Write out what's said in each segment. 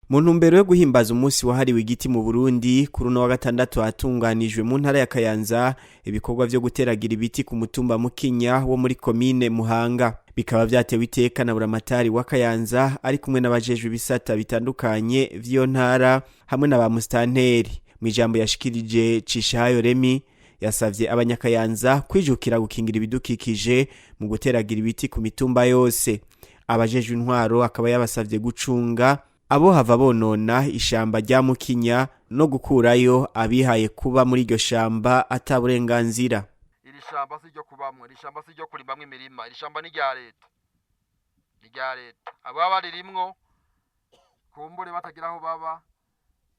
Mu ntumbero yo guhimbaza umunsi wahariwe igiti mu Burundi, kuri uno wa gatandatu hatunganijwe mu ntara ya Kayanza ibikorwa vyo guteragira ibiti ku mutumba Mukinya wo muri komine Muhanga. Bikaba vyatewe iteka na buramatari wa Kayanza ari kumwe n'abajejwe ibisata bitandukanye vy'iyo ntara hamwe na ba musitanteri. Mw'ijambo yashikirije, Cishahayo Remi yasavye abanyakayanza kwijukira gukingira ibidukikije mu guteragira ibiti ku mitumba yose. Abajejwe intwaro akaba yabasavye gucunga abo hava bonona ishamba rya Mukinya no gukurayo abihaye kuba muri iryo shamba ata burenganzira. Iri shamba si ryo kubamwo, iri shamba si ryo kurimamwo imirima, iri shamba ni rya leta, ni rya leta. Ababa baririmwo kumbure batagira aho baba,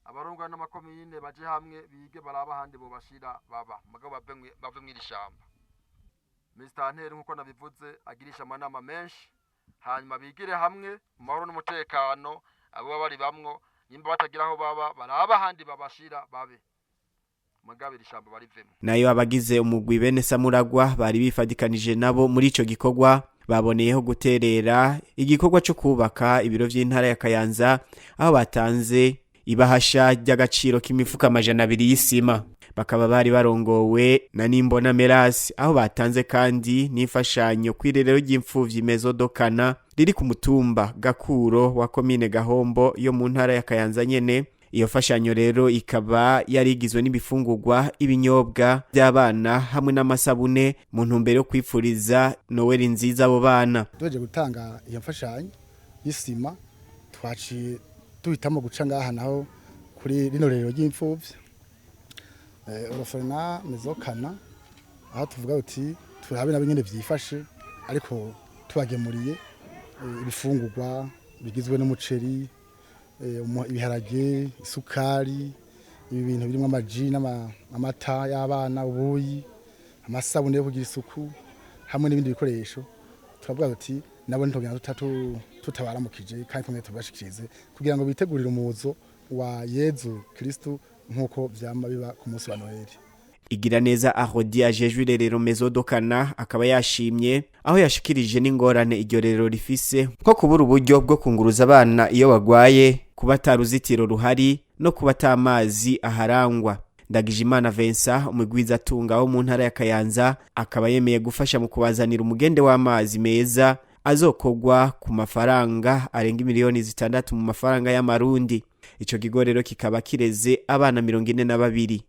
abarongora n'amakomine baje hamwe bige baraba ahandi bobashira baba, mugabo bave mw'iri shamba. Misitanteri, nk'uko nabivuze, agirisha amanama menshi, hanyuma bigire hamwe mu mahoro n'umutekano. Abo baba baribamwo nimba batagira aho baba, baraba ahandi babashira babe, mugabo iri shamba barivemwo. Nayo abagize umugwi bene Samuragwa bari bifadikanije nabo muri ico gikorwa baboneyeho guterera igikorwa co kubaka ibiro vy'intara ya Kayanza, aho batanze ibahasha ry'agaciro k'imifuka 200 y'isima. Bakaba bari barongowe na Nimbona Merasi, aho batanze kandi n'imfashanyo kw'irerero ry'imfuvyi Mezodokana riri ku mutumba Gakuro wa komine Gahombo yo mu ntara ya Kayanza nyene. Iyo fashanyo rero ikaba yari igizwe n'ibifungurwa, ibinyobwa by'abana hamwe n'amasabune, mu ntumbero yo kwipfuriza Noweli nziza abo bana. Duheje gutanga iyo mfashanyo y'isima, twaciye duhitamo guca ngaha naho kuri rino rerero ry'imfuvyi, orphelinat Mezokana, aho tuvuga uti turabe nabo nyene vyifashe, ariko tubagemuriye ibifungurwa bigizwe n'umuceri, ibiharage, isukari, ibi bintu birimo amaji n'amata y'abana, ubuyi, amasabune yo kugira isuku hamwe n'ibindi bikoresho. Turavuga tuti nabo ntitugenda tutabaramukije kandi twongere tubashikirize kugira ngo bitegurire umuzo wa Yezu Kristu nk'uko vyama biba ku munsi wa Noheli. Igira neza Ahodi ajejwe irerero Mezodokana akaba yashimye, aho yashikirije n'ingorane iryo rerero rifise, nko kubura uburyo bwo kunguruza abana iyo bagwaye, kuba ata ruzitiro ruhari no kuba ata amazi aharangwa. Ndagijimana Vincent, umugwizatunga wo mu ntara ya Kayanza, akaba yemeye gufasha mu kubazanira umugende w'amazi meza azokogwa ku mafaranga arenga miliyoni 6 mu mafaranga y'amarundi. Ico kigo rero kikaba kireze abana 42.